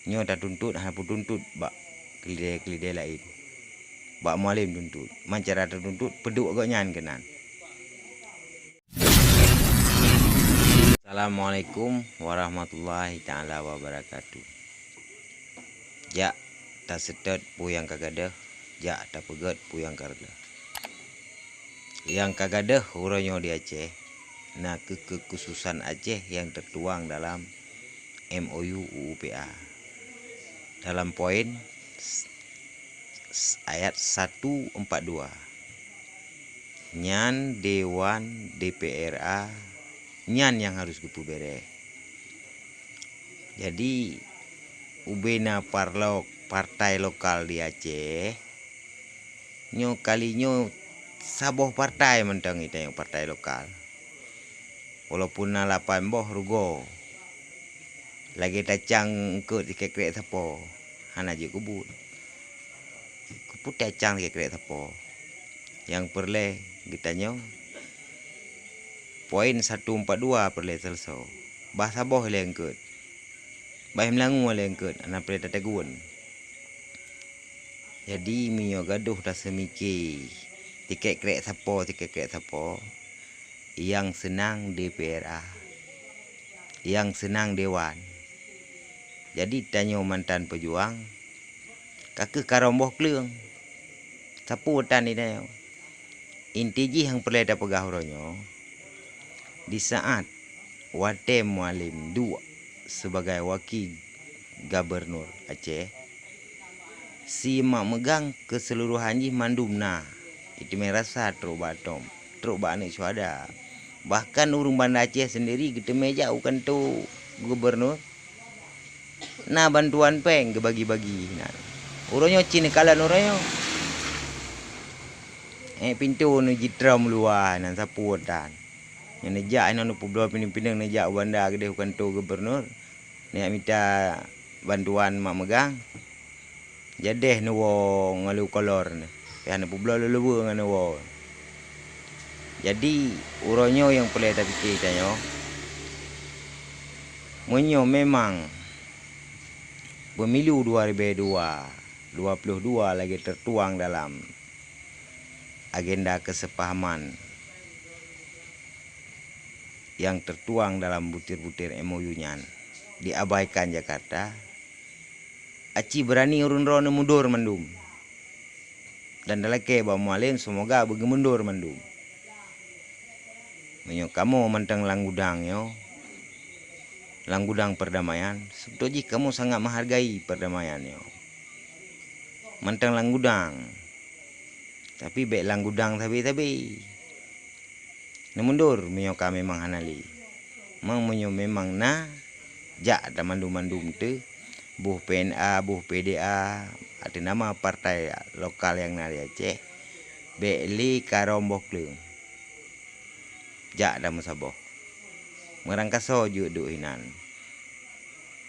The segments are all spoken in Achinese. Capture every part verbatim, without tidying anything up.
Nyoe tatuntut hana peutuntut bak keulidée-keulidée laén. Bak Mualem tuntut. Man cara tatuntut peuduek gobnyan keunan. Assalamualaikum warahmatullahi taala wabarakatuh. Jak taseutôt peue nyang ka gadôh, jak tapeugét peue nyang ka reuloh. Nyang ka gadôh uroe nyoe di Aceh, na kheueh keukhususan Aceh nyang teutuang dalam M O U U P A. Dalam poin s-, s-, ayat satu empat dua. Nyan Dewan D P R A, nyan nyang harôh geupeubeuréh. Jadi, ubena parlok-, partai lokal di Aceh, nyoe kali nyoe saboh partai mantong itanyoe partai lokal. Walaupun na lapan boh rugoe. Lagée tacang eungkôt sikrek-krek sapo, hana jeuet keu buet. Keupeue tacang sikrek-krek sapo? Nyang peureulée geutanyoe, poin satu empat dua peureulée seuleusoe. Bah saboh ilée eungkôt. Bah meulangua ilée eungkôt, hana peureulée tategun. Jadi, meunyoe gadôh taseumike, sikrek-krek sapo, sikrek-krek sapo, nyang seunang D P R A, nyang seunang dewan. Jadi, tanyoe mantan peujuang, ka kheueh karông boh kleueng. Sapeue tan itanyoe? Inti jih nyang peureulée tapeugah uroe nyoe, di saát watée Mualem duek sibagai waki gubernur Aceh, si mak meugang keuseuluruhan jih mandum na, iteumé rasa trok bak atom, trok bak aneuëk syuhada. Bahkan ureuëng Banda Aceh seundiri geuteumé jak u kantô gubernur. Na bantuan péng geubagi-bagi nan. Uroe nyoe cit neukalon uroe nyoe. Eh, pintoe neujitrom luwa nan sapeue tan. Nyan neujak inoe neupeubloe pineung-pineung neujak u Banda Aceh u kantô gubernur. Neujak mita bantuan mak meugang. Jadeh neuwoe ngon lheueh kolor nyoe. Pih neupeubloe lheueh leuweue ngon neuwoe. Jadi, uroe nyoe nyang peureulée tapike tanyoe, meunyoe memang pemilu dua ribu dua, dua puluh dua lagée teutuang dalam agenda keuseupahaman nyang teutuang dalam butir-butir M O U nyan diabaikan Jakarta, aci beurani ureuëng droeneueh mundur mandum. Dan talakée bak Mualem, seumoga beugeumundur mandum. Meunyoe kamoe mantong lam gudang nyoe, lam gudang perdamaian, seubeutôi jih kamoe sangat meuhargai perdamaian nyoe. Mantong lam gudang, tapi bék lam gudang sabe-sabe. Neumundur meunyoe ka memang hana lé. Mang meunyoe memang na, jak tamandum-mandum teuh, boh P N A, boh P D A, ateueh nama partai lokal nyang na di Aceh, bék lé karông boh kleueng. Jak tameusaboh. Meurangkasoe jeuet duek hinan.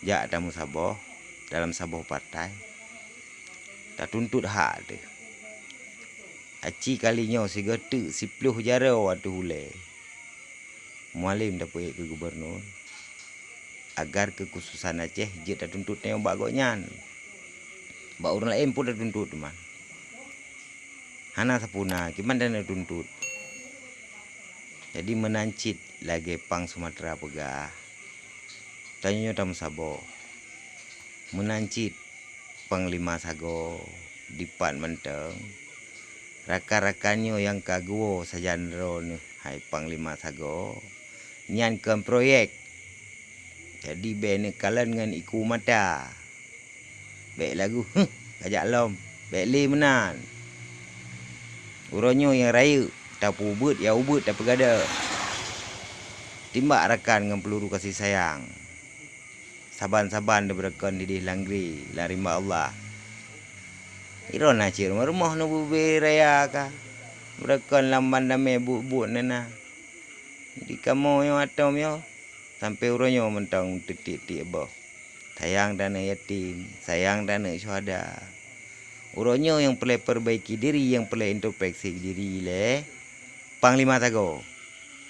Jak tameusaboh dalam saboh partai. Tatuntut hak teuh. Aci kali nyoe sigoe teuk siploh jaroe ateueh ulée. Mualem tapeuék keu gubernur, agar keukhususan Aceh jeuet tatuntut tanyoe bak gobnyan. Bak ureuëng laén pun tatuntut teuma. Hana sapeue na, kiban dan tatuntut. Jadi meunan cit lagée pang Sumatera peugah, tanyoe nyoe tameusaboh. Meunan cit Panglima Sagoe dipat mantong. Rakan-rakan nyoe nyang ka geuwoe sajan droeneueh hai Panglima Sagoe, nyan kon proyek. Jadi bék neukalon ngon iku mata. Bék lagu, "Huh, kajak lom." Bék lé meunan. Uroe nyoe nyang rayeuk, tapeuubeuet, nyang ubeuet tapeugadôh. Timbak rakan ngon peuluru kasih sayang. Saban-saban teubeureukan dideh langgré lam rimba Allah. Droeneuh cit rumoh-rumoh neubeubé raya ka. Beureukan lam ban damé buet-buet neuna. Jadi kamoe nyoe ateueh nyoe, sampoe uroe nyoe mantong teutiek-tiek boh. Sayang taneuh yatim, sayang taneuh syuhada. Uroe nyoe nyang peureulée perbaiki diri, nyang peureulée introspeksi diri lé Panglima Sagoe,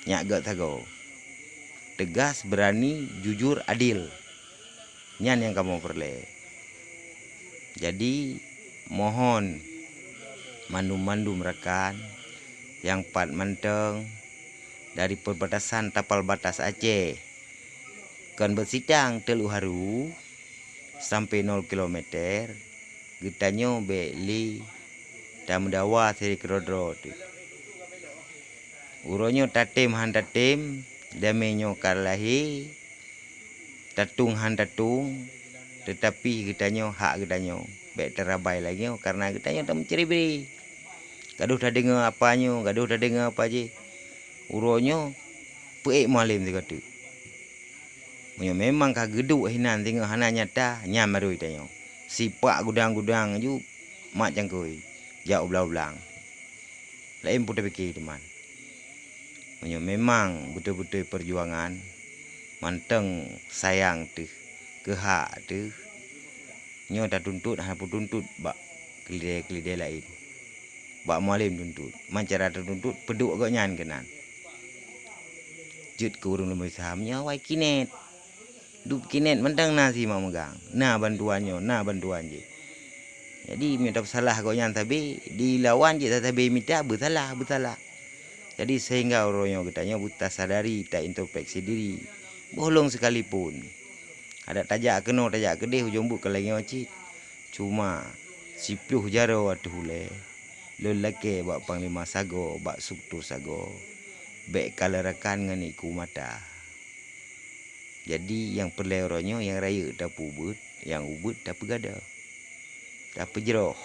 nyak gét sagoe. Teugas, beurani, jujur, adil. Nyan nyang kamoe peureulée. Jadi, mohon mandum-mandum rakan nyang pat mantong dari perbatasan tapal batas Aceh, kon Beusietang Teuleuek Haru sampai nol kilometer, geutanyoe bék lé tameudawa sidroe-droe teuh. Uroe nyoe tatem han tatem, damé nyoe ka lahé, tatueng han tatueng, teutapi geutanyoe hak geutanyoe bék tarabai lagée nyoe, kareuna geutanyoe tameucrebre. Gadôh tadeungoe apa nyoe, gadôh tadeungoe apa jéh. Uroe nyoe peuék Mualem sigoe teuk. Meunyoe memang ka geuduek hinan singoh hana nyata, nyan barô tanyoe. Sipak gudang-gudang ju mak cangkôi, jak u blang-blang. Laén peue tapike teuma. Meunyoe memang beutôi-beutôi peujuangan, mantong sayang teuh, keuhak teuh, nyoe tatuntut hana peutuntut bak keulidée-keulidée laén. Bak Mualem tuntut. Man cara tatuntut, peuduek gobnyan keunan. Jeuet keu ureuëng leumé saham nyoe awai kinet. Dub kinet mantong na simak meugang. Na bantuan nyoe, na bantuan jéh. Jadi, meunyoe tapeusalah gobnyan sabe, dilawan cit sabe mita, beusalah, beusalah. Jadi, sehingga uroe nyoe geutanyoe beutasadari, taintrospeksi diri. Boh lôn sekalipun. Adak tajak keunoe, tajak keudeh, ujong buet ka lagée nyoe cit. Cuma, siploh jaroe ateueh ulée, lôn lakée bak panglima sagoe, bak struktur sagoe, bék kaleurakan ngon iku mata. Jadi, nyang peureulée uroe nyoe, nyang rayeuk tapeubeuet, nyang ubeuet tapeugadôh, tapeujroh,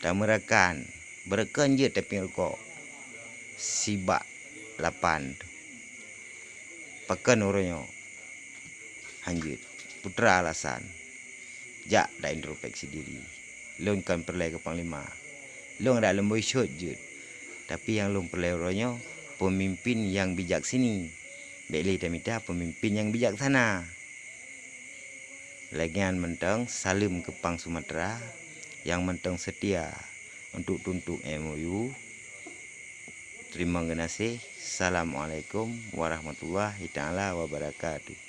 tameurakan, beureukan jeuet tapieng rukok sibak lapan. Pakon uroe nyoe han jeuet? Peue teuma alasan? Jak taintrospeksi diri. Lôn kon peureulée keu panglima. Lôn adak lôn boi sot jeuet. Tapi nyang lôn peureulée uroe nyoe, peumimpin nyang bijaksini. Bék lé tamita peumimpin nyang bijaksana. Lagée nyan mantong saleuem keu Pang Sumatera nyang mantong seutia untuk tuntot M O U. Teurimong geunaséh. Assalamualaikum warahmatullahi taala wabarakatuh.